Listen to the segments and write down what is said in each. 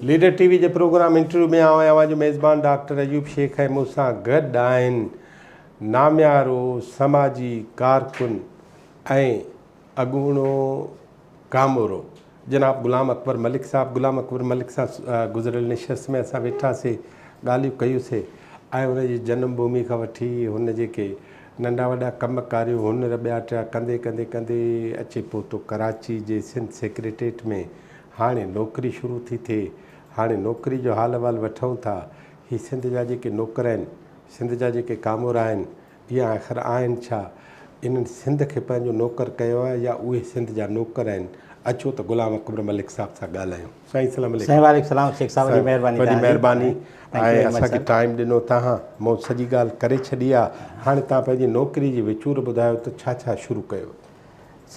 Leader ٽي V جي programme interview ۾ آئون آهيان اوهان جو ميزبان ڊاڪٽر ايوب شيخ ۽ مون سان گڏ آهن ناميارو سماجي ڪارڪن ۽ اڳوڻو ڪامورو جناب غلام اڪبر ملڪ صاحب. غلام اڪبر ملڪ سان گذريل نشست ۾ اسان ويٺاسي، ڳالهيون ڪيوسي ۽ هن جي جنم ڀومي کان وٺي هن جيڪي ننڍا وڏا ڪم ڪاريون هنر ٻيا ٽيا ڪندي ڪندي ڪندي اچي پهتو ڪراچي جي سنڌ سيڪريٽريٽ ۾ هاڻي نوڪري شروع ٿي ٿئي. هاڻي نوڪري جو حال احوال وٺون ٿا. هي سنڌ جا جيڪي نوڪر آهن، سنڌ جا جيڪي ڪامورا آهن، اهي آخر آهن ڇا؟ انهن سنڌ کي پنهنجو نوڪر ڪيو آهي يا اهي سنڌ جا نوڪر آهن؟ اچو ته غلام اڪبر ملڪ صاحب سان ڳالهايون. سائين السلام عليڪم. سائين وعليڪم السلام شيخ صاحب وڏي مهرباني وڏي توهان جي. مهرباني Thank you ۽ very much اسان کي sir. Time ڏنو توهان. مون سڄي ڳالهه ڪري ڇڏي آ. هاڻي توهان پنهنجي نوڪري جي وچور ٻڌايو ته ڇا ڇا شروع ڪيو؟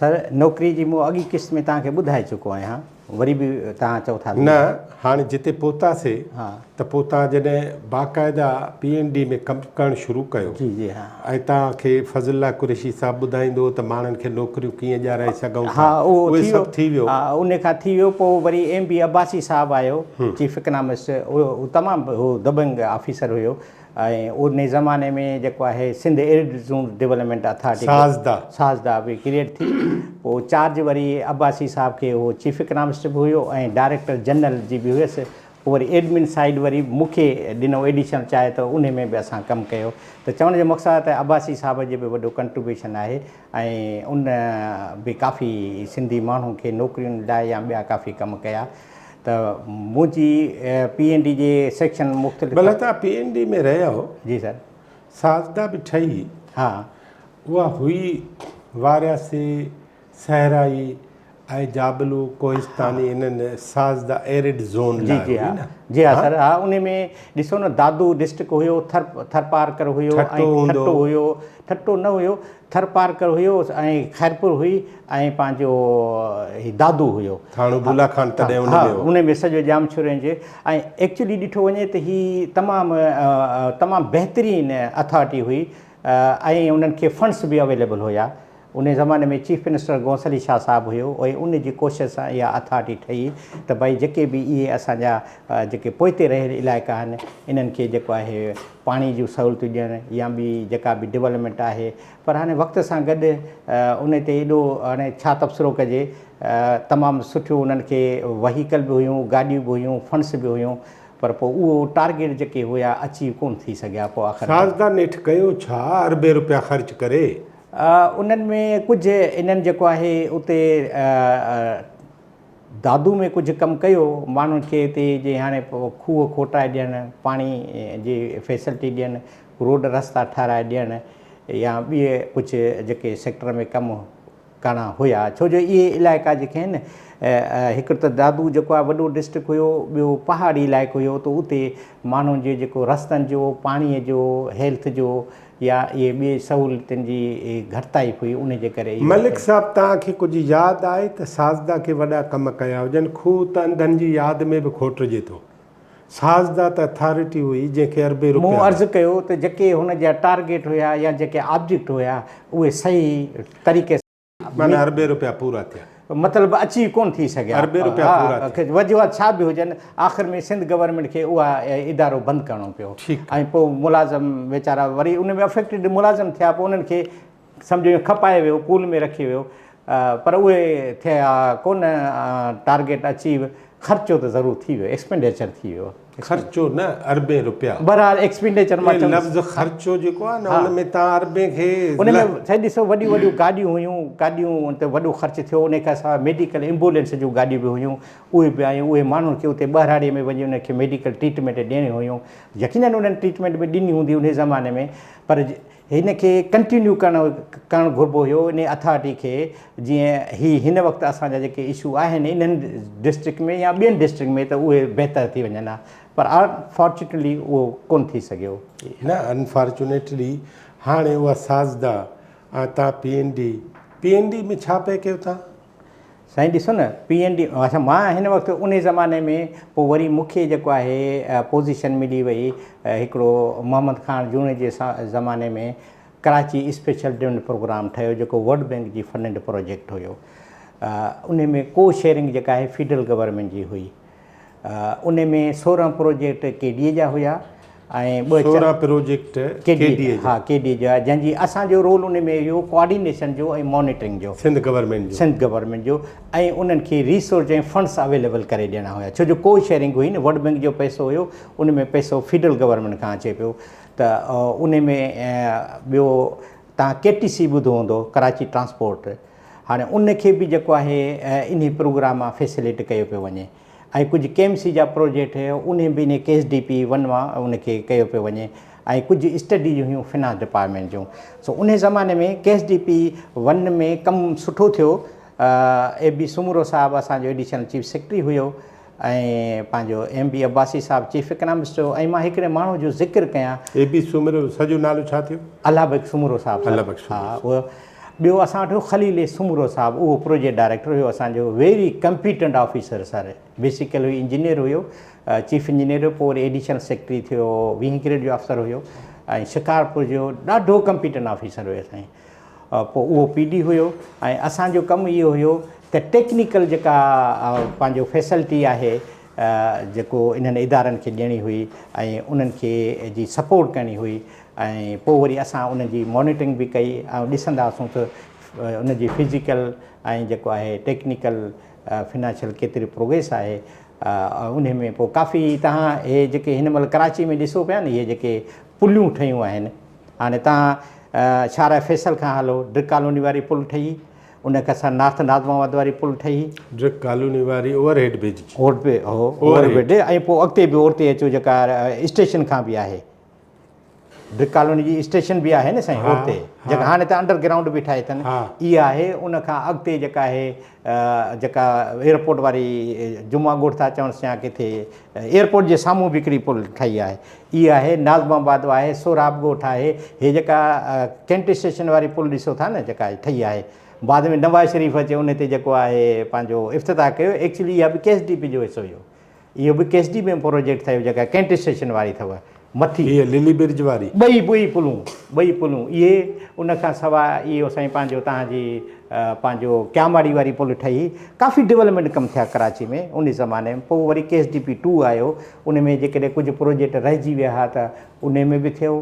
سر نوڪري جي مون اڳي قسط ۾ توهان کي ٻڌائي چڪو آهيان وري به توهان چئو ٿا نه هاڻي جتي پهتاسي ته پوء توهان جڏهن باقاعده پي اين ڊي ۾ ڪم ڪرڻ شروع ڪيو جي جي ها ۽ توهان کي فضل الله قريشي صاحب ٻڌائيندو هو ته ماڻهن کي نوڪريون ڪيئن ڏيارائي سگهون ٿا ها اهو اهي ٿي ويو سڀ ٿي ويو ها ان کان ٿي ويو پوء وري ايم بي عباسي صاحب آيو چيف اڪنامسٽ اهو تمام هو دبنگ آفيسر هيو ۽ ان زماني ۾ جيڪو آهي Sindh arid zone development authority SAZDA. SAZDA به ڪريئيٽ ٿي پوء چارج وري عباسي صاحب کي هو چيف اڪنامسٽ به هيو ۽ ڊائريڪٽر جنرل جي به هيس پوء وري ايڊمن سائيڊ وري مون کي ڏنو ايڊيشنل چاهي ته انهي ۾ به اسان ڪم ڪيو ته چوڻ جو مقصد آهي ته عباسي صاحب جي به وڏو ڪنٽريبيوشن آهي ۽ ان به ڪافي سنڌي ماڻهن کي نوڪرين لاء يا ٻيا ڪافي ڪم ڪيا ته منهنجي پي اين ڊي جي سيڪشن مختلف. ڀلا توهان پي اين ڊي ۾ رهيا هو. جي سر. سازدا به ٺهي. ها. اها هئي وارياسي، صحرائي ۽ جابلو ڪوهستاني انهن سازدا ايرڊ زون جي لاء جي هئي ها نه. جي ها سر ها انهي ۾ ڏسو نه دادو ڊسٽرڪٽ هيو ٿر ٿرپارڪر هيو ۽ ٺٽو هوندو. ٺٽو هيو ٺٽو نه هيو ٿرپارڪر هيو ۽ خيرپور هئي ۽ پنهنجو هي دادو هيو. ٿاڻو بولا خان تڏهن ان ۾ هو. ان ۾ سڄو ڄامشوري جي ۽ ايڪچولي ڏٺو وڃي ته هي تمام تمام بهترين اٿارٽي هئي ۽ انهن کي فنڊس به اويليبل هيا. ان زماني ۾ چيف منسٽر غوث علي شاهه صاحب هيو ۽ ان جي ڪوشش سان اها اٿارٽي ٺهي ته ڀائي جيڪي به اهي اسان جا جيڪي پوئتي رهيل علائقا آهن انهن کي جيڪو آهي پاڻي جون سهولتون ڏيڻ يا ٻي جيڪا به ڊولپمينٽ آهي پر هاڻي وقت سان گڏ ان تي ايڏو هاڻي ڇا تبصرو ڪجي تمام سٺيون انهن کي وهيڪل به هيون گاڏيون به هيون فنڊس به هيون پر پوء اهو ٽارگيٽ جيڪي هيا اچيو ڪونه ٿي سگهيا پوء آخر سازدا نيٺ ڪيو ڇا اربين روپيا خرچ ڪري. انهن ۾ ڪجهه انهن جيڪو آهي اتي دادو ۾ ڪجهه ڪم ڪيو ماڻهن کي اتي جي هاڻي کوهه کوٽائي ڏيڻ پاڻي جي فيسلٽي ڏيڻ روڊ رستا ٺهرائي ڏيڻ يا ٻي ڪجهه جيڪي سيڪٽر ۾ ڪم ڪرڻا هيا ڇو جو اهي علائقا جيڪي آهن هڪ ته دادو جيڪو آهي وڏو ڊسٽرڪٽ هيو ٻيو پهاڙي علائقو هيو ته اتي ماڻهن جي جيڪو رستن جو پاڻي جو هيلٿ جو يا اهي ٻي سهولتن جي گهٽتائي هئي ان جي ڪري اهو ملڪ صاحب توهان کي ڪجهه ياد آهي ته سازدا کي وڏا ڪم ڪيا هجن کوهه ته انڌن جي ياد ۾ به کوٽجي ٿو سازدا ته اٿارٽي هئي جنهن کي اربين مون روپيا عرض ڪيو ته جيڪي هن جا ٽارگيٽ هيا يا جيڪي آبجيڪٽ هيا اهي صحيح طريقي معنيٰ اربين روپيا پورا ٿيا. مطلب اچي ڪونه ٿي سگهيا. اربين روپيا پورا ٿيا. وجوهات ڇا به هجن آخر ۾ سنڌ گورنمينٽ کي اها ادارو بند ڪرڻو پيو ۽ پوء ملازم ويچارا وري ان ۾ افيڪٽيڊ ملازم ٿيا پوء انهن کي سمجهو کپايو ويو پول ۾ رکيو ويو پر اهي ٿيا ڪونه ٽارگيٽ اچيو خرچو ته ضرور ٿي ويو ايڪسپينڊيچر ٿي ويو. خرچو نه اربين روپيا. بهرحال ايڪسپينڊيچر مان چوندس. لفظ خرچو جيڪو آهي نه ان ۾ تان اربين کي. ان ۾ سائين ڏسو وڏيون وڏيون گاڏيون هيون گاڏيون تي وڏو خرچ ٿيو ان کان سواء ميڊيڪل ايمبولينس جون گاڏيون به هيون اهي به آيون اهي ماڻهن کي اتي ٻهراڙي ۾ وڃي انهن کي ميڊيڪل ٽريٽمينٽ ڏيڻيون هيون يقينن انهن ٽريٽمينٽ به ڏني هوندي انهي زماني ۾ پر هن کي ڪنٽينيو ڪرڻ ڪرڻ گهربو هيو انهي اٿارٽي کي جيئن هي هن وقت اسان جا جيڪي اشو آهن انهن ڊسٽرڪٽ ۾ يا ٻين ڊسٽرڪٽ ۾ ته اهي بهتر ٿي وڃن ها پر انفارچونيٽلي اهو ڪونه ٿي سگهيو. نه انفارچونيٽلي هاڻي اها سازدا ۽ تان P N D P N D ۾ ڇا پئي ڪيو تان؟ سائين ڏسو نه پي اين ڊي اڇا مان هن وقت انهي زماني ۾ پوء وري مون کي جيڪو آهي پوزيشن ملي وئي هڪڙو محمد خان جوڻيجي زماني ۾ ڪراچي اسپيشل ڊيولپمينٽ پروگرام ٺهيو جيڪو ورلڊ بينڪ جي فنڊ پروجيڪٽ هيو انهي ۾ ڪو شيئرنگ جيڪا آهي فيڊرل گورنمينٽ جي هئي. ان ۾ 16 پروجيڪٽ ڪي ڊي اي جا هيا ۽ ٻه 16 پروجيڪٽ ڪي ڊي اي جا. ها ڪي ڊي اي جا، جنهن جي اسان جو رول ان ۾ هيو ڪوآرڊينيشن جو ۽ مانيٽرنگ جو. سنڌ گورنمينٽ جو. سنڌ گورنمينٽ جو ۽ انهن کي ريسورس ۽ فنڊس اويليبل ڪري ڏيڻا هيا، ڇو جو ڪو شيئرنگ هئي نه، ورلڊ بينڪ جو پئسو هيو، ان ۾ پئسو فيڊرل گورنمينٽ کان اچي پيو ته ان ۾ ٻيو توهان ڪي ٽي سي ٻڌو هوندو، ڪراچي ٽرانسپورٽ، هاڻي ان کي به جيڪو آهي انهي پروگرام مان فيسليٽ ڪيو پيو وڃي ۽ ڪجهه ڪي ايم سي جا پروجيڪٽ انهي به انهي ڪي ايس ڊي پي ون مان ان کي ڪيو پيو وڃي ۽ ڪجهه اسٽڊيز هيون فنانس ڊپارٽمينٽ جون. سو انهي زماني ۾ ڪي ايس ڊي پي ون ۾ ڪم سٺو ٿيو. اي بي سومرو صاحب اسان جو ايڊيشنل چيف سيڪريٽري هيو ۽ پنهنجو ايم بي عباسي صاحب چيف اڪنامسٽ هيو ۽ مان هڪڙي ماڻهو جو ذڪر ڪيان. اي بي سومرو سڄو نالو ڇا ٿيو؟ الله بخش سومرو صاحب. الله بخش سومرو. ها اهو ٻيو اسان وٽ هيو خليل اي سومرو صاحب، اهو پروجيڪٽ ڊائريڪٽر هيو اسان جو، ويري ڪمپيٽنٽ آفيسر سر، بيسيڪل هو انجنيئر هيو، چيف انجنيئر هيو، پوء وري ايڊيشنل سيڪريٽري ٿيو، ويهين گريڊ جو آفيسر هيو ۽ شڪارپور جو ڏاڍو ڪمپيٽنٽ آفيسر هيو سائين. پوء اهو پي ڊي هيو ۽ اسان جو ڪم اهو هيو ته ٽيڪنيڪل جيڪا پنهنجو فيسلٽي آهي جيڪو انهن ادارن کي ڏيڻي هئي ۽ انهن کي جي سپورٽ ڪرڻي هئي ۽ پوء وري اسان انهن جي مانيٽرنگ به ڪئي ۽ ڏسندا هئاسون ته ان جي فزيڪل ۽ جيڪو آهي ٽيڪنيڪل فنانشل ڪيتري پروگريس آهي انهي ۾ پوء ڪافي تهان هي جيڪي هن مهل ڪراچي ۾ ڏسو پيا نه اهي جيڪي پليون ٺهيون آهن هاڻي تهان شارع فيصل کان هلو ڊرگ ڪالوني واري پل ٺهي، ان کان سان نارٿ ناظم آباد واري پل ٺهي. ڊرگ ڪالوني واري اوور هيڊ برج. اوور هيڊ ۽ پوء اڳتي به اورتي اچو جيڪا اسٽيشن کان به آهي. ڊرگ ڪالوني جي اسٽيشن به آهي نه سائين اورتي جيڪا هاڻي ته انڊر گرائونڊ به ٺاهي اٿن اها آهي. ان کان اڳتي جيڪا آهي جيڪا ايئرپورٽ واري جمعا ڳوٺ ٿا چونس يا ڪٿي ايئرپورٽ جي سامهون به هڪڙي پل ٺهي آهي اها آهي. ناظم آباد آهي، سهراب ڳوٺ آهي، هي جيڪا ڪينٽ اسٽيشن واري پل ڏسو ٿا نه جيڪا ٺهي آهي بعد ۾ نواز شريف اچي ان تي جيڪو آهي پنهنجو افتتاح ڪيو. ايڪچولي اها به ڪي ايس ڊي پي جو حصو هيو، اهو به ڪي ايس ڊي پي پروجيڪٽ ٺهيو جيڪا ڪينٽ اسٽيشن واري اٿو مٿي. هيء للي برج واري. ٻئي ٻئي پلون ٻئي پلون اهي ان کان سواء اهو سائين پنهنجو تهان جي پنهنجو ڪياماڙي واري پل ٺهي. ڪافي ڊولپمينٽ ڪم ٿيا ڪراچي ۾ ان زماني ۾. پوء وري K S D P two آيو ان ۾ جيڪڏهن ڪجهه پروجيڪٽ رهجي ويا ها ته ان ۾ به ٿيو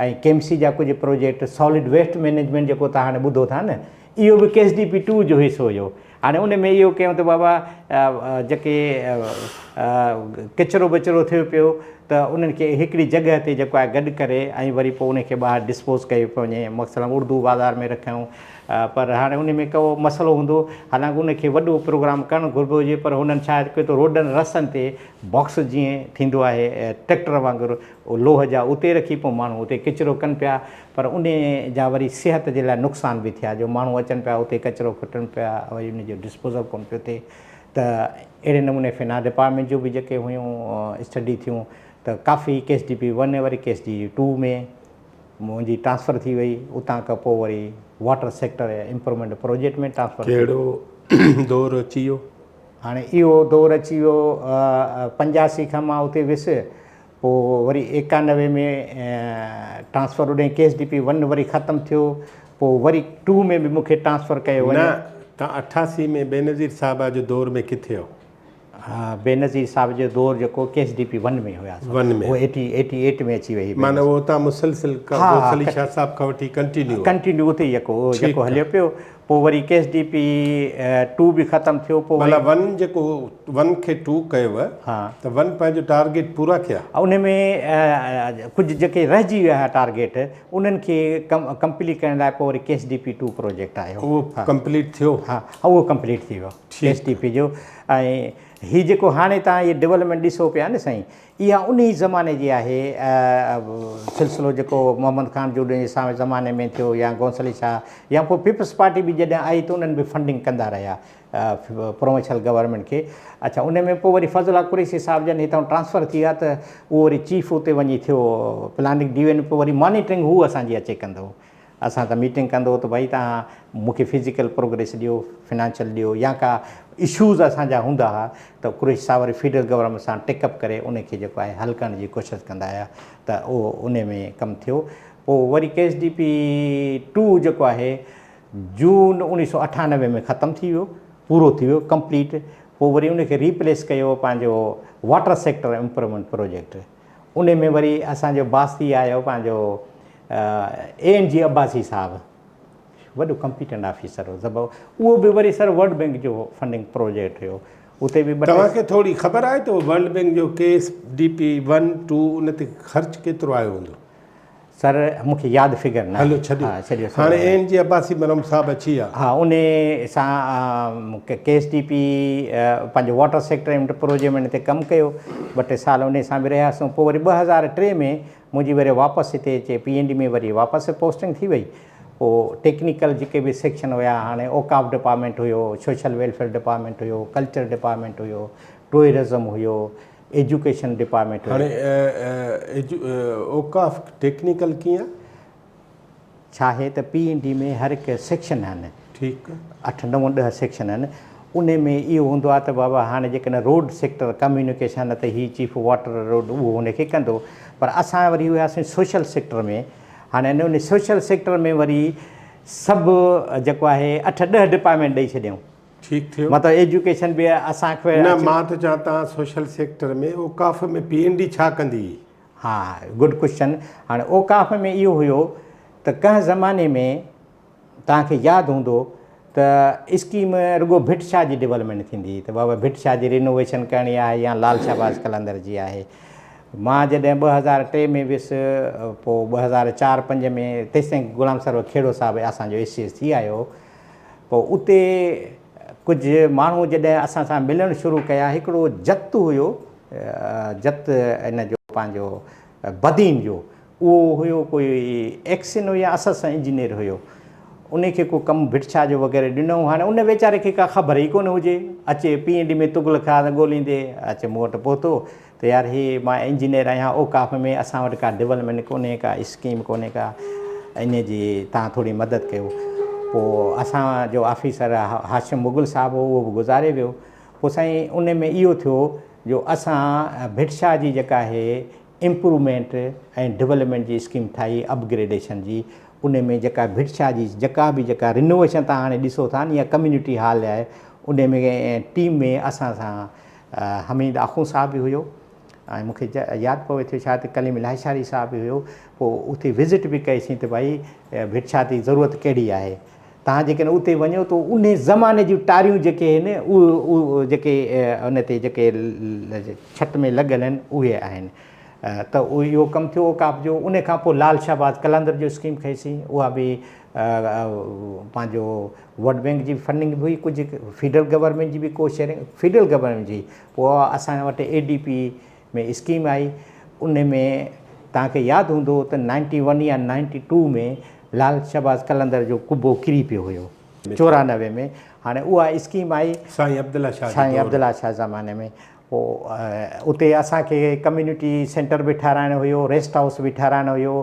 ۽ ڪي ايم سي جا ڪجهه پروجيڪٽ سالڊ ويسٽ مئنيجمينٽ جيڪو تهان هاڻي ٻڌو ٿا نه اهو به ڪي ايس ڊي پي ٽو جو حصو هيو. هاڻي ان ۾ اهو ڪيون ته بابا جيڪي ڪچرو ٻچرو ٿيو پيو ته انهن کي هڪڙي جڳهه تي جيڪو آهي گڏ ڪري ۽ وري پوء ان کي ٻاهر ڊسپوز ڪيو پيو وڃي. مثلاً اردو بازار ۾ رکيائون پر هاڻي ان ۾ ڪو مسئلو هوندو حالانڪه ان کي وڏو پروگرام ڪرڻ گهربو هجي پر هنن ڇا ڪيو ته روڊن رستن تي باڪس جيئن ٿيندو آهي ٽريڪٽر وانگر لوهه جا اتي رکي پوء ماڻهو اتي ڪچرو ڪن پيا پر انهي جا وري صحت جي لاء نقصان به ٿيا جو ماڻهو اچن پيا اتي ڪچرو ڦٽن پيا وري ان جو ڊسپوزل ڪونه پيو ٿئي ته اهڙي نموني فنانس ڊپارٽمينٽ جون به جيڪي هيون اسٽڊي ٿيون ته ڪافي K S D P one وري ڪي ايس ڊي ٽو ۾ منهنجي ٽرانسفر ٿي وئي اتان کان پوء وري water sector improvement project ۾ transfer ٿي. ڪهڙو دور اچي ويو؟ هاڻي اهو دور اچي ويو 85 کان مان اتي ويس پوء وري 91 ۾ ٽرانسفر اڏي ڪي ايس ڊي پي ون وري ختم ٿيو پوء وري ٽو ۾ به مون کي ٽرانسفر ڪيو وڃي. نه تان 88 ۾ بينظير صاحبه جو دور ۾ ڪٿي هئو؟ ها بينظير صاحب جو دور جيڪو ڪي ايس ڊي پي ون ۾ هياسين ون ۾ اهو ايٽي ايٽ ۾ اچي وئي معنيٰ اهو اتان مسلسل غوث علي شاهه صاحب کان وٺي ڪنٽينيو ڪنٽينيو اتي جيڪو جيڪو هليو پيو پوء وري K S D P two به ختم ٿيو پوء معنيٰ ون جيڪو ون کي ٽو ڪيو ته ون پنهنجو ٽارگيٽ پورا ڪيا. ان ۾ ڪجهه جيڪي رهجي ويا هئا ٽارگيٽ انهن کي ڪمپليٽ ڪرڻ لاء پوء وري K S D P two project آيو. اهو ڪمپليٽ ٿيو؟ ها اهو ڪمپليٽ ٿي ويو ڪي ايس ڊي پي جو. ۽ هي جيڪو هاڻي توهان هي ڊولپمينٽ ڏسو پيا نه سائين اها انهي زماني جي آهي سلسلو جيڪو محمد خان جوڻيجي جي زماني ۾ ٿيو يا غوث علي شاهه يا پوء پيپلز پارٽي به جڏهن آئي ته انهن به فنڊنگ ڪندا رهيا پروونشل گورنمينٽ کي. اڇا ان ۾ پوء وري فضل حق قريشي صاحب جن هتان ٽرانسفر ٿي ويا ته اهو وري چيف اتي وڃي ٿيو پلاننگ ڊي وين پوء وري مانيٽرنگ هو اسان جي اچي ڪندو هو اسان سان ميٽنگ ڪندو هو ته ڀائي توهان مون کي فزيڪل پروگريس ڏيو فنانشل ڏيو يا ڪا اشوز اسان جا هوندا هئا ته قريشي صاحب وري فيڊرل گورنمينٽ سان ٽيڪ اپ ڪري ان کي جيڪو آهي حل ڪرڻ جي ڪوشش ڪندا هيا ته اهو ان ۾ ڪم ٿيو. پوء وري K S D P two جيڪو آهي جون 1998 ۾ ختم ٿي ويو پورو ٿي ويو ڪمپليٽ. پوء وري ان کي ريپليس ڪيو پنهنجو واٽر سيڪٽر امپروومينٽ پروجيڪٽ ان ۾ وري اسان جو باس ٿي آيو پنهنجو اي اين جي عباسي صاحب وڏو ڪمپيٽنٽ آفيسر هو زبر اهو به وري سر ورلڊ بينڪ جو فنڊنگ پروجيڪٽ هيو اتي به ٻه ٽي. توهان کي ٿوري خبر آهي ته ورلڊ بينڪ جو K S D P one two ان تي خرچ ڪيترو آيو هوندو؟ سر مون کي ياد فگر ناهي. هلو ڇڏيو ها ڇڏيو سر. هاڻي اي اين جي عباسي مرحوم صاحب اچي ويا. ها ان سان ڪي ايس ڊي پي پنهنجو واٽر سيڪٽر اينڊ پروجيمينٽ تي ڪم ڪيو ٻه ٽي سال ان سان به رهياسون پوء وري 2003 ۾ منهنجي وري واپس هتي اچي پي اين ڊي ۾ وري واپس پوسٽنگ ٿي وئي پوء ٽيڪنيڪل جيڪي به سيڪشن هيا هاڻي اوقاف ڊپارٽمينٽ هيو سوشل ويلفيئر ڊپارٽمينٽ هيو ڪلچر ڊپارٽمينٽ هيو ٽوئرزم هيو ايجوڪيشن ڊپارٽمينٽ هيو. هاڻي اوقاف ٽيڪنيڪل ڪيئن؟ ڇا آهي ته پي اين ڊي ۾ هر هڪ سيڪشن آهن. ٺيڪ. اٺ نو ڏهه سيڪشن آهن انهي ۾ اهو هوندو آهي ته بابا هاڻي جيڪڏهن روڊ سيڪٽر ڪميونيڪيشن ته هي چيف واٽر روڊ اهو ان کي ڪندو پر اسان وري هياسين سوشل سيڪٽر ۾ هاڻي ان سوشل سيڪٽر ۾ وري سڀ جيڪو آهي اٺ ڏهه ڊپارٽمينٽ ڏئي ڇڏيائون. ٺيڪ ٿيو. مطلب ايجوڪيشن به اسان کي نه مان ٿو چوان توهان سوشل سيڪٽر ۾ اوقاف ۾ پي اين ڊي ڇا ڪندي هئي؟ ها گڊ ڪوشچن هاڻي اوقاف ۾ اهو هيو ته ڪنهن زماني ۾ توهان کي ياد هوندو ته اسڪيم رڳو ڀٽ شاهه جي ڊولپمينٽ ٿيندي هئي ته بابا ڀٽ شاهه جي رينوويشن ڪرڻي آهي يا لال شهباز قلندر جي آهي مان جڏهن 2003 ۾ ويس پوء 2004 5 ۾ تيستائين غلام سرور کهڙو صاحب اسان جو اي سي ايس ٿي آيو هو پوء اتي ڪجهه ماڻهو جڏهن اسان سان ملڻ شروع ڪيا هڪڙو جت هيو جت ان جو پنهنجو بدين جو اهو هيو ڪوئي ايڪسين هيو يا اسسٽنٽ انجنيئر هيو ان کي ڪو ڪم ڀٽشاهه جو وغيره ڏنو هاڻي ان ويچاري کي ڪا خبر ئي ڪونه هجي اچي P N D ۾ Tughlaq Khan ڳوليندي اچي مون وٽ پهتو ته يار هي مان انجنيئر آهيان اوقاف ۾ اسان وٽ ڪا ڊولپمينٽ ڪونهي ڪا اسڪيم ڪونهي ڪا ان جي تان ٿوري مدد ڪيو پوء اسان جو آفيسر هاشم مغل صاحب هو اهو به گذاري ويو پوء سائين ان ۾ اهو ٿيو جو اسان ڀٽ شاهه جي جيڪا آهي امپروومينٽ ۽ ڊولپمينٽ جي اسڪيم ٺاهي اپ گريڊيشن جي ان ۾ جيڪا ڀٽ شاهه جي جيڪا به جيڪا رينوويشن تان هاڻي ڏسو ٿا نه يا ڪميونٽي هال آهي ان ۾ ٽيم ۾ اسان سان حميد آخوند صاحب به هيو ۽ مون کي ياد پوي ٿو شايد ڪليم لاشاري صاحب به هيو پوء اتي وزٽ به ڪئي سين ته ڀائي ڀٽ شاهه جي ضرورت ڪهڙي آهي تهان جيڪڏهن اتي وڃو ته انهي زماني جون ٽاريون جيڪي آهن اهي جيڪي ان تي جيڪي ڇت ۾ لڳل آهن اهي آهن ته اهو ڪم ٿيو اوقاف جو ان کان پوء لال شهباز قلندر جو اسڪيم کنئي سين اها به پنهنجو ورلڊ بينڪ جي فنڊنگ به هئي ڪجهه فيڊرل گورنمينٽ جي به ڪو شيئرنگ فيڊرل گورنمينٽ جي پوء اسان وٽ اي ڊي پي ۾ اسڪيم آئي ان ۾ توهان کي ياد هوندو ته نائنٽي ون يا نائنٽي ٽو ۾ لال شهباز قلندر جو قبو ڪري پيو هيو 94 ۾ هاڻي اها اسڪيم آئي سائين عبدالله شاهه سائين عبدالله شاهه زماني ۾ پوء اتي اسان کي ڪميونٽي سينٽر به ٺهرائڻو هيو ريسٽ هائوس به ٺهرائڻو هيو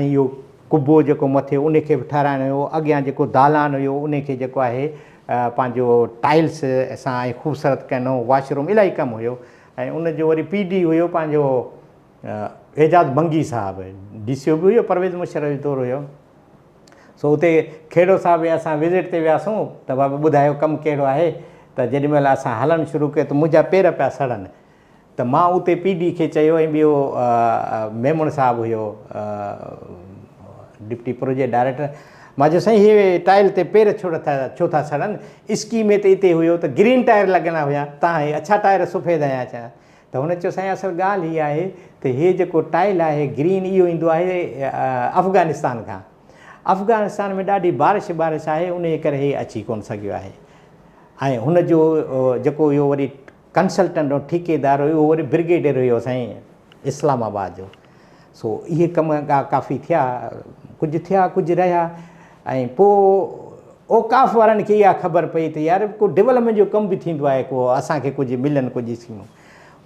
۽ اهو قبو جيڪو مٿي ان کي به ٺهرائڻو هيو اڳيان جيڪو دالان هيو ان کي جيڪو آهي پنهنجو ٽائلس سان ۽ خوبصورت ڪرڻو واش روم الاهي ڪم هيو ۽ ان جو وري پي ڊي هيو پنهنجو اعجاز منگي صاحب ڊي سي او به هيو پرويز مشرف جو دور هيو سو اتي کهڙو صاحب ۽ اسان وزٽ تي وياسون ته بابا ٻڌايو ڪم ڪهڙو آهي ته جيڏي مهل اسان هلڻ شروع ڪيو ته منهنجا پير پيا سڙن ته مان اتي پي ڊي کي چيو ۽ ٻيو ميمڻ صاحب هيو ڊپٽي پروجيڪٽ ڊائريڪٽر مان چيو سائين هي ٽائل تي پير ڇو ٿا ڇو ٿا سڙن اسڪيم ۾ ته اتي هيو ته گرين ٽائر لڳڻا هيا تان هي اڇا ٽائر سفيد هنيا ڇا ته هن چيو سائين اصل ڳالهه هي آهي ته هي جيڪو ٽائل آهي گرين اهو ايندو آهي افغانستان کان افغانستان ۾ ڏاڍي بارش بارش آهي ان جي ڪري هي اچي ڪونه سگهيو آهي ۽ هن جو جيڪو اهو وري ڪنسلٽنٽ ۽ ٺيڪيدار هيو اهو وري برگيڊيئر هيو سائين اسلام آباد جو سو اهي ڪم ڪافي ٿيا ڪجهه ٿيا ڪجهه رهيا ۽ پوء اوقاف وارن کي اها خبر پئي ته يار ڪو ڊولپمينٽ جو ڪم به ٿيندو آهي ڪو اسان کي ڪجهه ملن ڪجهه اسڪيمون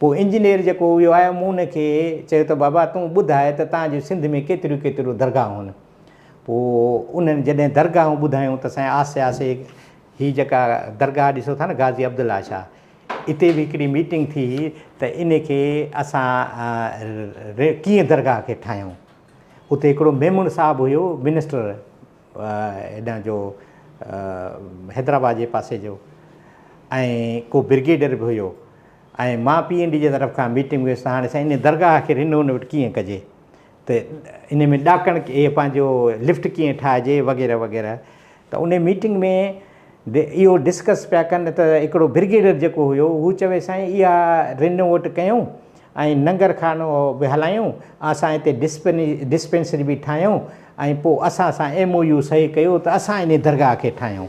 پوء انجنيئر جيڪو اهو آيو مون ان کي چيو ته بابا تون ٻڌاء ته تان جي سنڌ ۾ ڪيتريون ڪيتريون درگاهون آهن پوء انهن جڏهن درگاهون ٻڌايون ته سائين آسي آسي هي جيڪا درگاهه ڏسو ٿا نه غازي عبدالله شاهه اتي به هڪڙي ميٽنگ ٿي هئي ته ان کي اسان ڪيئن درگاهه کي ٺاهيون اتي هڪڙو ميمڻ صاحب هيو منسٽر هيڏانهن جو حيدرآباد جي پاسي جو ۽ ڪو برگيڊر به هيو ۽ مان پي اين ڊي جي طرف کان ميٽنگ ويس ته هاڻي سائين ان درگاهه کي رينوويٽ ڪيئن ڪجي ته ان ۾ ڏاڪڻ اهي پنهنجو لفٽ ڪيئن ٺاهجي وغيره وغيره ته ان ميٽنگ ۾ اهو ڊسڪس پيا ڪن ته هڪڙو برگيڊر جيڪو هيو هو چوي سائين اها رينوويٽ ڪيون ۽ ننگر خانو به هلايون اسان هتي ڊسپينسري به ٺاهيون ۽ پوء اسان سان ايم او يو صحيح ڪيو ته اسان ان درگاهه کي ٺاهيون.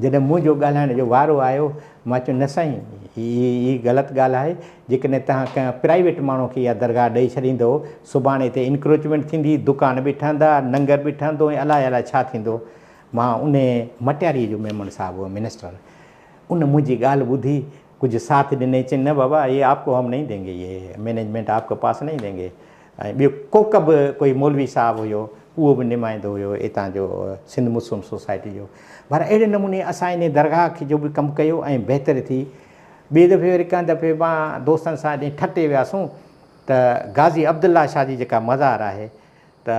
جڏهن منهنجو ڳالهائڻ جو وارو آيو، مان چيو نه سائين، هي غلط ڳالهه آهي، جيڪڏهن توهان ڪنهن پرائيويٽ ماڻهو کي اها درگاهه ڏئي ڇڏيندؤ، سڀاڻي هتي انڪروچمينٽ ٿيندي، دڪان به ٺهندا، ننگر به ٺهندو ۽ الائي الائي ڇا ٿيندو. مان انهي مٽياريء جو ميمڻ صاحب هو منسٽر، ان منهنجي ڳالهه ٻڌي، ڪجهه ساٿ ڏنائين، چيائين نه بابا، هي آپ ڪو هم نهين دينگي، هي مئنيجمينٽ آپ ڪي پاس نهين دينگي. ۽ ٻيو ڪوڪب ڪوئي مولوي صاحب هيو اهو به نمائندو هيو اتان جو سنڌ مسلم سوسائٽي جو. بهرحال اهڙي نموني اسان انهي درگاهه کي جو به ڪم ڪيو ۽ بهتري ٿي. ٻئي دفعي وري ڪنهن دفعي مان دوستن سان جڏهن ٺٽي وياسون ته غازي عبدالله شاهه جي جيڪا مزار آهي ته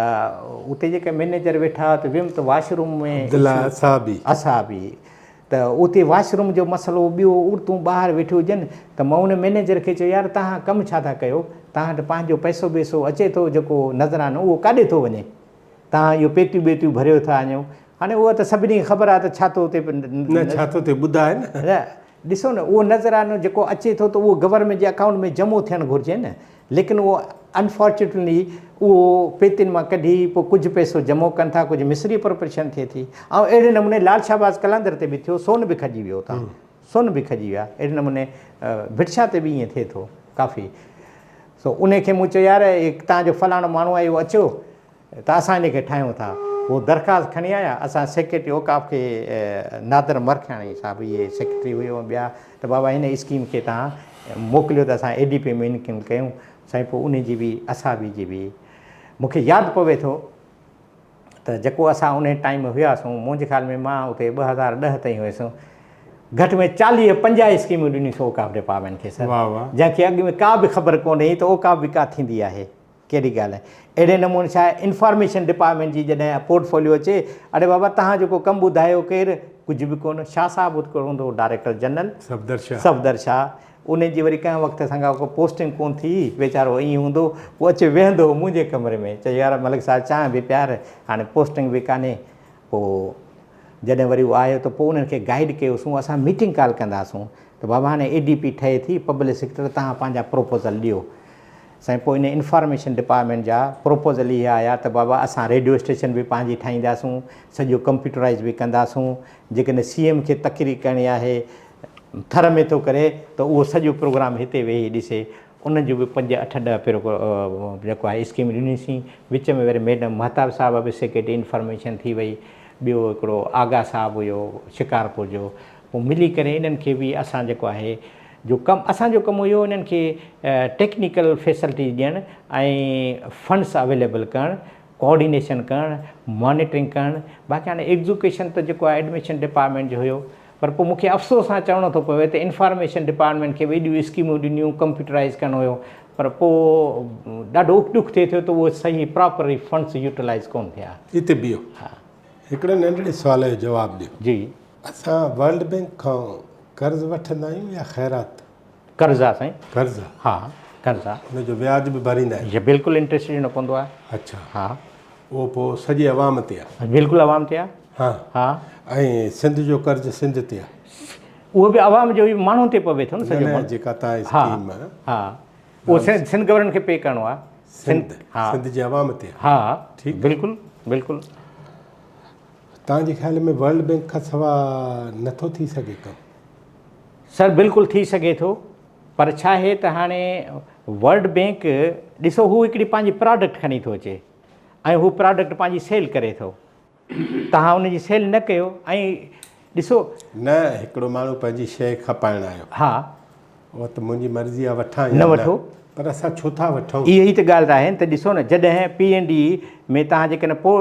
اتي جيڪي مئنيجر ويٺا هئا ته ويم ته واش روم ۾ عبدالله اصحابي. اصحابي ته اتي واش روم جو مسئلو ٻيو عورتون ٻاهر ويٺيون هجن ته مان ان مئنيجر کي چيو يار توهان ڪم ڇا ٿا ڪيو توهان وٽ پنهنجو پئسو ٻئسو اچي ٿو جيڪو نذرانو اهو ڪاڏي ٿو وڃي توهان اهو پيتيون ٻيتيون ڀريو ٿا وڃو هاڻي اها ته سڀني کي خبر آهي ته ڇا ٿو اتي نه ڇا ٿو ٿئي ٻڌاء نه. نه ڏسو نه اهو نذرانو جيڪو اچي ٿو ته اهو گورنمينٽ جي اڪائونٽ ۾ جمعو ٿيڻ گهرجي نه ليڪن اهو انفارچونيٽلي اهو پيتين مان ڪڍي پوء ڪجهه پئسو جمعو ڪن ٿا ڪجهه مصري اپروپريشن ٿئي ٿي ۽ اهڙي نموني لال شهباز قلندر تي به ٿيو سون به کڄي ويو اتان سون به کڄي ويا اهڙي نموني ڀٽ شاهه تي به ائين ٿئي ٿو ڪافي سو انهي کي مون چيو يار هي تان جو فلاڻو ماڻهو آهي اهو اچو ته اسان ان کي ٺاهيون ٿا. هو درخواست کڻي آيا، اسان سيڪريٽري اوقاف کي نادر مرکياڻي صاحب اهي سيڪريٽري هيو ۽ ٻيا ته بابا هن اسڪيم کي توهان موڪليو ته اسان اي ڊي پي ۾ انڪم ڪيون. سائين پوء انهي جي به اصحابي جي به مون کي ياد پوي ٿو ته جيڪو اسان انهي ٽائيم هياسون منهنجي خيال ۾ مان اتي 2010 تائين هيس گهٽ ۾ 40 50 اسڪيمون ڏنيون اوقاف ڊپارٽمينٽ کي سر جنهن کي اڳ ۾ ڪا به خبر ڪونه هئي ته اوقاف به ڪا ٿيندي آهي. ڪهڙي ڳالهه آهي. اهڙي نموني ڇا آهي انفارميشن ڊپارٽمينٽ جي جڏهن پورٽ فوليو اچي اڙي بابا تهان جيڪو ڪم ٻڌايو ڪير ڪجهه به ڪونه شاهه صاحب هڪڙو هوندو هو ڊائريڪٽر جنرل صفدر شاهه صفدر شاهه ان جي وري ڪنهن وقت اسان کان ڪو پوسٽنگ ڪونه ٿي ويچارو ائين هوندو پوء اچي ويهندو هو منهنجي ڪمري ۾ چئي يار ملڪ صاحب چانهه به پيار هاڻي پوسٽنگ به ڪانهي پوء جڏهن وري هو آيو ته پوء انهن کي گائيڊ ڪيوسون اسان ميٽنگ ڪال ڪنداسون ته بابا هاڻي اي ڊي پي ٺهي ٿي پبلڪ سيڪٽر تهان پنهنجا پروپوزل ڏيو سائين پوء ان انفارميشن ڊپارٽمينٽ جا پروپوزل اهي آيا ته بابا اسان ريڊيو اسٽيشن به پنهنجي ٺاهينداسون سڄو ڪمپيوٽرائيز به ڪنداسون جيڪڏهن سي ايم کي تقرير ڪرڻي آهي ٿر ۾ ٿو ڪري ته اهو سڄو پروگرام هتي ويهي ڏسي انهن جون به پنج اٺ ڏهه جيڪو آهي اسڪيم ڏنيسين وچ ۾ وري ميڊم مهتاب صاحبه به سيڪريٽري انفارميشن ٿي وئي ٻيو هڪڙو آغا صاحب هيو شڪارپور جو پوء ملي ڪري انهن کي به اسان جيڪو آهي جو ڪم اسان جو ڪم هيو انهن کي ٽيڪنيڪل فيسلٽيز ڏيڻ ۽ فنڊس اويليبل ڪرڻ ڪوآرڊينيشن ڪرڻ مانيٽرنگ ڪرڻ باقي هاڻي ايگزوڪيشن ته جيڪو آهي ايڊميشن ڊپارٽمينٽ جو هيو پر پوء مون کي افسوس سان چوڻو ٿو پوي ته انفارميشن ڊپارٽمينٽ کي به ايڏيون اسڪيمون ڏنيون ڪمپيوٽرائز ڪرڻو هيو پر پوء ڏاڍو ڏک ٿئي ٿو ته اهو صحيح پراپرلي فنڊس يوٽيلائز ڪونه ٿيا. اتي بيهو. ها. هڪڙي ننڍڙي سوال جو جواب ڏيو. جي. اسان ورلڊ بينڪ کان قرض وٺندا آهيون يا خيرات؟ قرض آ سائين. قرض آ. ها قرض آ. ان جو وياج به ڀريندا آهيون. جي بلڪل انٽريسٽ ڏيڻو پوندو آ. اڇا. ها. اهو پوء سڄي عوام تي آ. بلڪل عوام تي آ. ها. ها. ۽ سنڌ جو قرض سنڌ تي آ. اهو به عوام جو ئي ماڻهن تي پوي ٿو نه سڄو. نه نه جيڪا تان اسڪيم. ها ها اهو سنڌ گورنمينٽ کي پي ڪرڻو آ. سنڌ ها سنڌ جي عوام تي آ. ها ٺيڪ بلڪل بلڪل. توهان جي خيال ۾ ورلڊ بينڪ کان سوا نٿو ٿي سگهي ڪم؟ سر بلڪل ٿي سگهي ٿو پر ڇا آهي ته هاڻي ورلڊ بينڪ ڏسو هو هڪڙي پنهنجي پراڊڪٽ کڻي ٿو اچي ۽ هو پراڊڪٽ پنهنجي سيل ڪري ٿو توهان ان جي سيل نه ڪيو ۽ ڏسو. نه هڪڙو ماڻهو پنهنجي شيء کپائڻ آيو. ها. اها ته منهنجي مرضي آهي وٺان يا نه وٺو. پر اسان ڇو ٿا وٺون؟ اها ئي ته ڳالهه ته آهي ته ڏسو نه جڏهن پي اين ڊي ۾ توهان جيڪڏهن پوء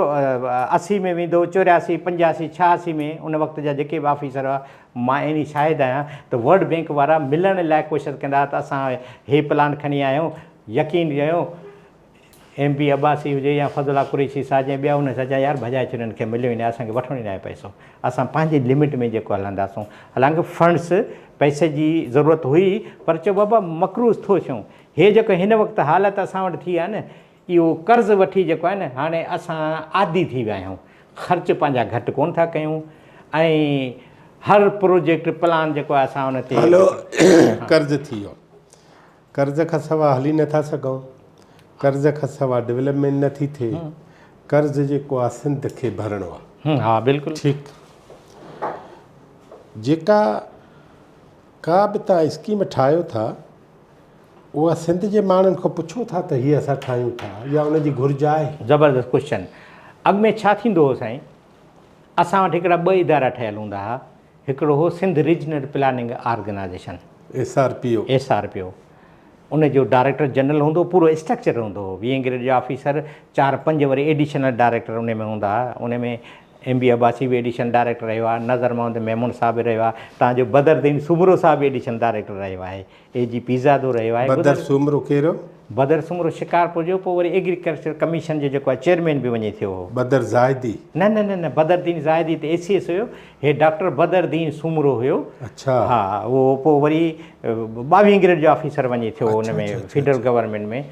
80 ۾ ويندو 84 85 86 ۾ ان وقت جا جيڪي به آفيسر هئا مان عيني شاهد آهيان ته ورلڊ بينڪ وارا ملڻ لاء ڪوشش ڪندا هئا ته اسان هي پلان کڻي آيا آهيون يقين ڏياريو. ايم بي عباسي هجي يا فضل الله قريشي صاحب يا ٻيا ان سان چيا يار ڀڄائي ڇڏ هن کي مليو ئي ناهي اسان کي وٺڻو ئي ناهي پئسو اسان پنهنجي لمٽ ۾ جيڪو هلنداسون حالانڪه فنڊس پئسي جي ضرورت هئي پر چيو بابا مقروض ٿو ٿيون هي جيڪو هن وقت حالت اسان وٽ ٿي آهي نه اهو قرض وٺي جيڪو آهي نه هاڻي اسان عادي ٿي ويا آهيون خرچ پنهنجا گهٽ ڪونه ٿا ڪيون ۽ هر پروجيڪٽ پلان جيڪو آهي اسان ان تي هلو قرض ٿي ويو قرض کان سوا هلي نه ٿا سگهون، قرض کان سوا ڊولپمينٽ نه ٿي ٿئي، قرض جيڪو آ سنڌ کي ڀرڻو آ. ها بلڪل. ٺيڪ جيڪا ڪا به تان اسڪيم ٺاهيو ٿا اها سنڌ جي ماڻهن کان پڇو ٿا ته هي اسان ٺاهيون ٿا يا ان جي گهرج آهي؟ زبردست ڪوشچن. اڳ ۾ ڇا ٿيندو هو سائين اسان وٽ هڪڙا ٻه ادارا ٺهيل هوندا ها هڪڙو هو Sindh regional planning organisation. S R P O. S R P O. ان جو ڊائريڪٽر جنرل هوندو هو، پورو اسٽرڪچر هوندو هو، ويهين گريڊ جا آفيسر، چار پنج وري ايڊيشنل ڊائريڪٽر ان ۾ هوندا ها، ان ۾ ايم بي عباسي به ايڊيشنل ڊائريڪٽر رهيو آهي، نظر محمد ميمڻ صاحب به رهيو آهي، تان جو بدر الدين سومرو صاحب به ايڊيشنل ڊائريڪٽر رهيو آهي. اي جي پيرزادو رهيو آهي. بدر سومرو ڪير هو؟ بدر سومرو شڪارپور جو پوء وري ايگريڪلچر ڪميشن جو جيڪو آهي چيئرمين به وڃي ٿيو هو. بدر زاهدي؟ نه نه نه نه بدر دين زاهدي ته اي سي ايس هيو هي ڊاڪٽر بدر دين سومرو هيو. اڇا. ها اهو پوء وري ٻاويهين گريڊ جو آفيسر وڃي ٿيو هو ان ۾ فيڊرل گورنمينٽ ۾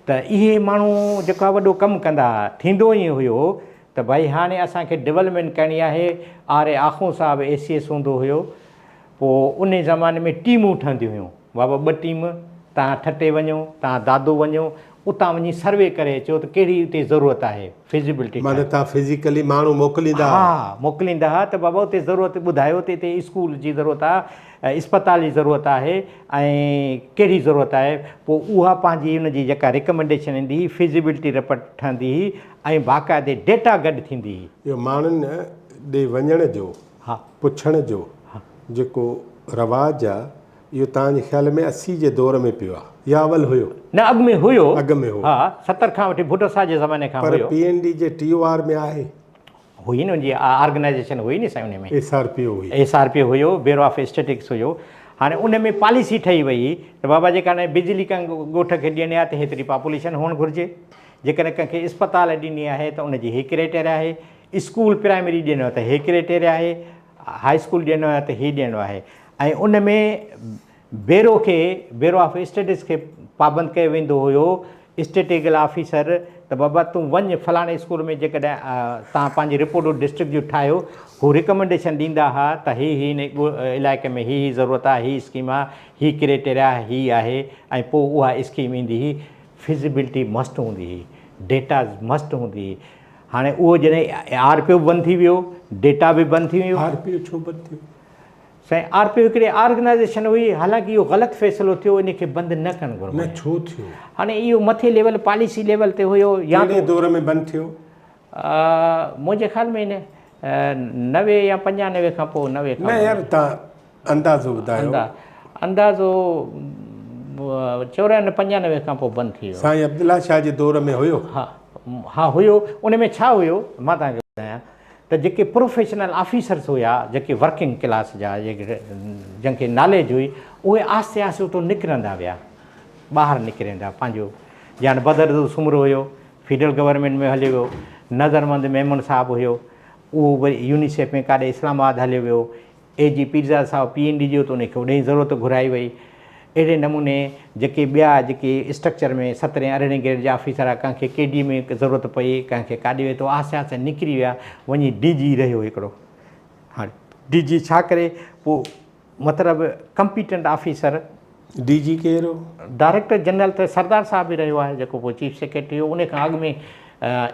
ته اهي ماڻهو جيڪو آهي وڏو ڪم ڪندا هئا ٿيندو ائين هيو ته ڀائي هاڻي اسان کي ڊولپمينٽ ڪرڻي آهي آر اي آخوند صاحب اي سي ايس هوندو هيو پوء انهي زماني ۾ ٽيمون ٺهنديون هيون، بابا ٻه ٽيم، توهان ٺٽي وڃو، توهان دادو وڃو، اتان وڃي سروي ڪري اچو ته ڪهڙي اتي ضرورت آهي، فزيبلٽي معنيٰ ٺاهيو. توهان فزيڪلي ماڻهو موڪليندا هئا؟ ها، موڪليندا هئا ته بابا اتي ضرورت ٻڌايو ته اتي اسڪول جي ضرورت آهي، اسپتال جي ضرورت آهي ۽ ڪهڙي ضرورت آهي، پوء اها پنهنجي ان جي جيڪا ريڪمينڊيشن ايندي هئي، فزيبلٽي رپورٽ ٺهندي هئي ۽ باقاعدي ڊيٽا گڏ ٿيندي هئي. اهو ماڻهن ڏي وڃڻ جو پڇڻ جو جيڪو رواج آ اهو توهان جي خيال ۾ 80 جي دور ۾ پيو آ يا اول هيو؟ نه اڳ ۾ هيو. اڳ ۾ هو. ها 70 کان وٺي ڀٽو صاحب جي زماني کان پر هيو. پي اين ڊي جي ٽي او آر ۾ آهي؟ هئي نه ان جي آرگنائيزيشن هئي نه سائين ان ۾. ايس آر پي او هئي. ايس آر پي او هيو، بيورو آف اسٽيٽڪس هيو. هاڻي ان ۾ پاليسي ٺهي وئي هئي ته بابا جيڪڏهن بجلي ڪنهن ڳوٺ کي ڏيڻي آهي ته هيتري پاپوليشن هئڻ گهرجي. جيڪڏهن ڪنهن کي اسپتال ڏني آهي ته ان جي هي ڪرائيٽيريا آهي. اسڪول پرائمري ڏيڻو آهي ته هي ڪرائيٽيريا آهي، هاء اسڪول ڏيڻو آهي ته هي ڏيڻو آهي ۽ ان ۾ بيرو کي بيرو آف اسٽيٽس کي پابند ڪيو ويندو هيو اسٽيٽيگل آفيسر ته بابا تون وڃ فلاڻي اسڪول ۾ جيڪڏهن تان پنهنجي رپورٽون ڊسٽرڪٽ جون ٺاهيو هو ريڪمينڊيشن ڏيندا ها ته هي هي هن علائقي ۾ هي هي ضرورت آهي هي اسڪيم آهي هي ڪرائيٽيريا هي آهي ۽ پوء اها اسڪيم ايندي هئي فزيبلٽي مسٽ هوندي هئي ڊيٽا مسٽ هوندي هئي هاڻي اهو جڏهن آر پي او به بند ٿي ويو، ڊيٽا به بند ٿي ويو. آر پي او ڇو بند ٿيو؟ سائين آر پي او هڪڙي آرگنائيزيشن هئي، حالانڪه اهو غلط فيصلو ٿيو، ان کي بند نه ڪرڻ گهربو. نه ڇو ٿيو؟ هاڻي اهو مٿي ليول پاليسي ليول تي هيو يا ڪهڙي دور ۾ بند ٿيو؟ منهنجي خيال ۾ ان 90 يا 95 کان پوء 90 کان نه يار تان اندازو ٻڌايو. اندازو 94 95 کان پوء بند ٿي ويو. سائين عبدالله شاهه جي دور ۾ هيو؟ ها ها هيو. ان ۾ ڇا هيو مان توهان کي ٻڌايان ته جيڪي پروفيشنل آفيسرس هيا جيڪي ورڪنگ ڪلاس جا جن کي ناليج هئي اهي آهستي آهستي اتو نڪرندا ويا ٻاهر نڪري ويندا پنهنجو جان بدر سومرو هيو فيڊرل گورنمينٽ ۾ هليو ويو نظرمند ميمڻ صاحب هيو اهو وري يونيسيف ۾ ڪاڏي اسلام آباد هليو ويو اي جي پيرزاده صاحب پي اين ڊي جو ته ان کي اوڏي ئي ضرورت گهرائي وئي. اهڙي نموني جيڪي ٻيا جيڪي اسٽرڪچر ۾ سترهين ارڙهين گريڊ جا آفيسر ها ڪنهن کي ڪي ڊي ۾ ضرورت پئي ڪنهن کي ڪاڏي وئي ته آهستي آهستي نڪري ويا وڃي ڊي جي رهيو هڪڙو هاڻي ڊي جي ڇا ڪري پوء مطلب ڪمپيٽنٽ آفيسر ڊي جي ڪير هو؟ ڊائريڪٽر جنرل ته سردار صاحب ئي رهيو آهي جيڪو پوء چيف سيڪريٽري هو ان کان اڳ ۾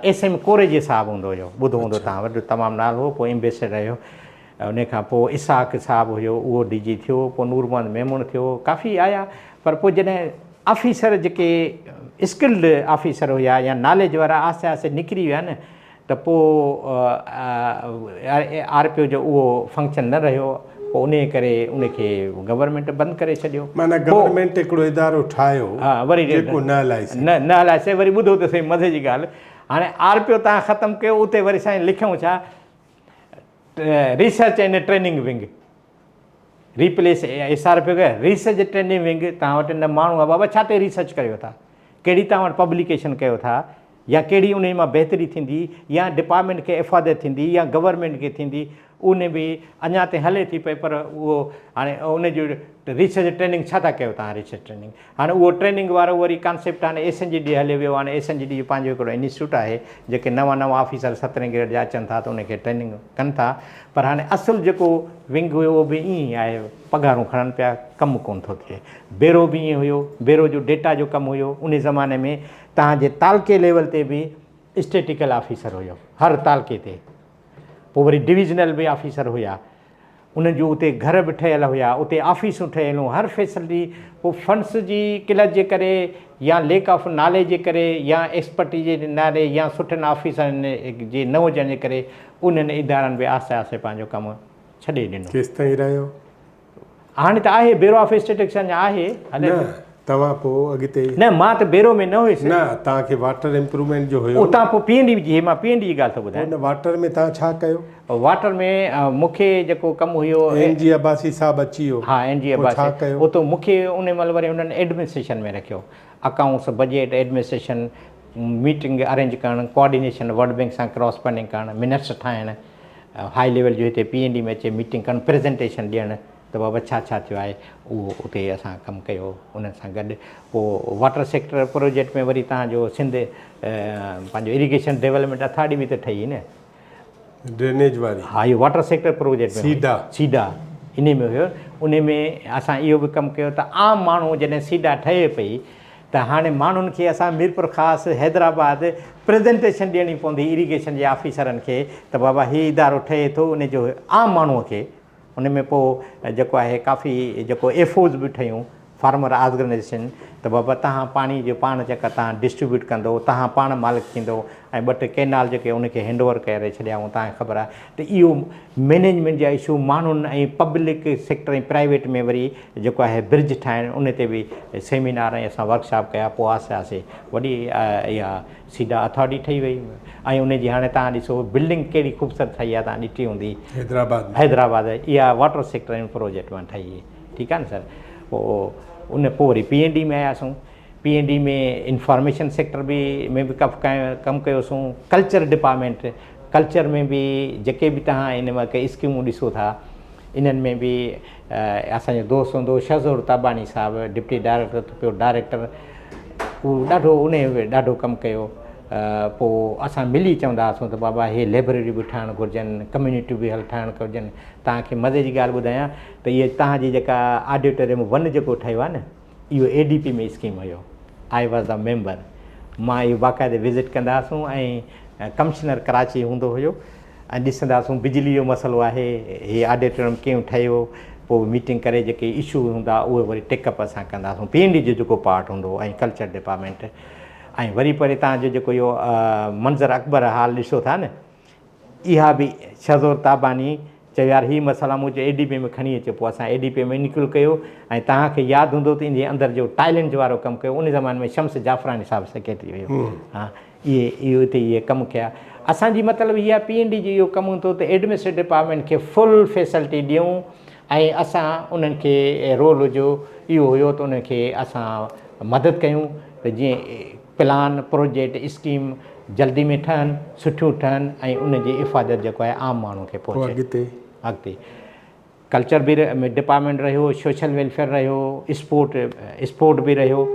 ايس ايم ڪوريجي صاحب هوندو هيو ٻڌو هوندو توهان وڏو تمام نالو هو پوء ايمبيسڊر رهيو ان کان پوء اسحاق صاحب هيو اهو ڊي جي ٿيو پوء نور محمد ميمڻ ٿيو ڪافي آيا پر پوء جڏهن آفيسر جيڪي اسڪلڊ آفيسر هيا يا ناليج وارا آهستي آهستي نڪري ويا نه ته پوء آر پي او جو اهو فنڪشن نه رهيو پوء انهيء ڪري ان کي گورنمينٽ بند ڪري ڇڏيو. معنيٰ گورنمينٽ هڪڙو ادارو ٺاهيو وري جيڪو نه هلائي سگهي. نه نه هلائي سگهي وري ٻڌو ته سهي مزي جي ڳالهه هاڻي آر پي او تان ختم ڪيو اتي وري سائين لکيائون ڇا research and training wing replace S R P O research training wing توهان وٽ نه ماڻهو آهي بابا ڇا تي ريسرچ ڪريو ٿا. ڪهڙي توهان وٽ پبليڪيشن ڪيو ٿا يا ڪهڙي انهي مان بهتري ٿيندي يا ڊپارٽمينٽ کي افاديت ٿيندي يا گورنمينٽ کي ٿيندي ان به اڃا تائين هلي ٿي پئي پر اهو هاڻي ان جو ريسرچ ٽريننگ ڇا ٿا ڪيو توهان ريسرچ ٽريننگ هاڻي اهو ٽريننگ وارو وري ڪانسيپٽ هاڻي ايس اين جي ڊي هليو ويو هاڻي ايس اين جي ڊي جو پنهنجو هڪڙو انسٽيٽيوٽ آهي جيڪي نوان نوان آفيسر سترهين گريڊ جا اچن ٿا ته ان کي ٽريننگ ڪن ٿا پر هاڻي اصل جيڪو ونگ هيو اهو به ائين ئي آهي پگهارون کڻن پيا ڪم ڪونه ٿو ٿئي بيرو به ائين هيو بيرو جو ڊيٽا جو ڪم هيو ان زماني ۾ توهان جي تعلقي ليول تي به اسٽيٽيڪل آفيسر هيو هر تعلقي تي پوء وري ڊويزنل به آفيسر هيا انهن جون اتي گهر به ٺهيل هيا اتي آفيسون ٺهيل هيون هر فيسلٽي پوء فنڊس جي قلت جي ڪري يا ليڪ آف ناليج جي ڪري يا ايڪسپرٽيز جي نالي يا سٺن آفيسرن جي نه هجڻ جي ڪري انهن ادارن به آهستي آهستي پنهنجو ڪم ڇڏي ڏنو. ڪيستائين رهيو؟ هاڻي ته آهي بيورو آف اسٽيٽڪس اڃا آهي هلي نه توهان پوء اڳتي. نه مان ته بيورو ۾ نه هيس. نه توهان کي واٽر امپروومينٽ جو هيو. اتان پوء پي اين ڊي جي مان پي اين ڊي جي ڳالهه ٿو ٻڌايان. پوء نه واٽر ۾ توهان ڇا ڪيو؟ واٽر ۾ مون کي جيڪو ڪم هيو. اين جي عباسي صاحب اچي ويو. ها اين جي پوء ڇا عباسي ڪيو؟ اتو مون کي ان مهل وري هنن ايڊمنسٽريشن ۾ رکيو accounts budget administration meeting arrange ڪرڻ ڪوآرڊينيشن ورلڊ بينڪ سان ڪراسپانڊنگ ڪرڻ منٽس ٺاهڻ هائي ليول جو هتي پي اين ڊي ۾ اچي ميٽنگ ڪرڻ پريزنٽيشن ڏيڻ ته بابا ڇا ڇا ٿيو آهي اهو اتي اسان ڪم ڪيو انهن سان گڏ پوء واٽر سيڪٽر پروجيڪٽ ۾ وري تان جو سنڌ پنهنجو اريگيشن ڊيولپمينٽ اٿارٽي به ته ٺهي نه ڊرينيج واري ها اهو water sector project ۾ SIDA SIDA انهي ۾ هيو انهي ۾ اسان اهو به ڪم ڪيو ته عام ماڻهو جڏهن سيڊا ٺهي پئي ته هاڻي ماڻهن کي اسان ميرپورخاص حيدرآباد پريزنٽيشن ڏيڻي پوندي اريگيشن جي آفيسرن کي ته بابا هي ادارو ٺهي ٿو ان جو عام ماڻهو کي ان ۾ پوء جيڪو آهي ڪافي جيڪو ايف اوز به ٺهيون فارمر آرگنائيزيشن ته بابا تهان پاڻي جو پاڻ جيڪا تهان ڊسٽريبيوٽ ڪندو تهان پاڻ مالڪ ٿيندو ۽ ٻه ٽي ڪينال جيڪي ان کي هينڊ اوور ڪري ڇڏيا هئون تهان کي خبر آهي ته اهو مينيجمينٽ جا اشو ماڻهن ۽ پبلڪ سيڪٽر ۽ پرائيويٽ ۾ وري جيڪو آهي برج ٺاهڻ ان تي به سيمينار ۽ اسان ورڪشاپ ڪيا پوء آهستي آهستي وڏي اها سيڊا اٿارٽي ٺهي وئي ۽ ان جي هاڻي تهان ڏسو بلڊنگ ڪهڙي خوبصورت ٺهي آهي تهان ڏٺي هوندي حيدرآباد ۾ حيدرآباد اها واٽر سيڪٽر ان پروجيڪٽ مان ٺهي ٺيڪ آهي نه سر پوء ان پوء وري پي اين ڊي ۾ آياسون P N D ۾ information sector به ۾ به ڪم ڪيوسون ڪلچر ڊپارٽمينٽ ڪلچر ۾ به جيڪي به توهان ان ۾ ڪي اسڪيمون ڏسو ٿا انهن ۾ به اسان جو دوست هوندو هو شهزور تاباڻي صاحب ڊپٽي ڊائريڪٽر ته پيو ڊائريڪٽر اهو ڏاڍو ان ڏاڍو ڪم ڪيو پوء اسان ملي چوندا هئاسون ته بابا هي لئبريريون به ٺاهڻ گهرجن ڪميونٽيون به هل ٺاهڻ گهرجن توهان کي مزي جي ڳالهه ٻڌايان ته اهي توهان جي جيڪا آڊيٽوريم ون جيڪو ٺهيو آهي نه اهو اي ڊي پي ۾ اسڪيم هيو I was the member مان اهو باقاعدي وزٽ ڪندا هئاسون ۽ ڪمشنر ڪراچي هوندو هيو ۽ ڏسندا هئاسون بجلي جو مسئلو آهي هي آڊيٽوريم ڪيئن ٺهيو پوء ميٽنگ ڪري جيڪي اشو هوندا اهي وري ٽيڪ اپ اسان ڪندا هئاسون پي اين ڊي جو جيڪو پارٽ هوندو هو ۽ ڪلچر ڊپارٽمينٽ ۽ وري پري توهان جو جيڪو اهو منظر اڪبر هال ڏسو ٿا نه اها به شهزور تاباني چيو يار هي مسئلا مون چيو اي ڊي پي ۾ کڻي اچو پوء اسان اي ڊي پي ۾ انڪلوڊ ڪيو ۽ توهان کي ياد هوندو ته ان جي اندر جو ٽائلن وارو ڪم ڪيو ان زماني ۾ شمس جعفراڻي صاحب سيڪريٽري هيو ها اهي اهي اتي اهي ڪم ڪيا اسان جي مطلب هي آهي پي اين ڊي جو اهو ڪم هوندو ته ايڊمنسٽريٽو ڊپارٽمينٽ کي فل فيسلٽي ڏيون ۽ اسان انهن کي رول جو اهو هيو ته انهن کي اسان مدد ڪيون ته جيئن پلان، پروجيڪٽ، اسڪيم جلدي ۾ ٺهن، سٺيون ٺهن ۽ ان جي افاديت جيڪو آهي عام ماڻهو کي پوء پهچي. اڳتي؟ اڳتي ڪلچر به ڊپارٽمينٽ رهيو، سوشل ويلفيئر رهيو، اسپورٽ اسپورٽ به رهيو.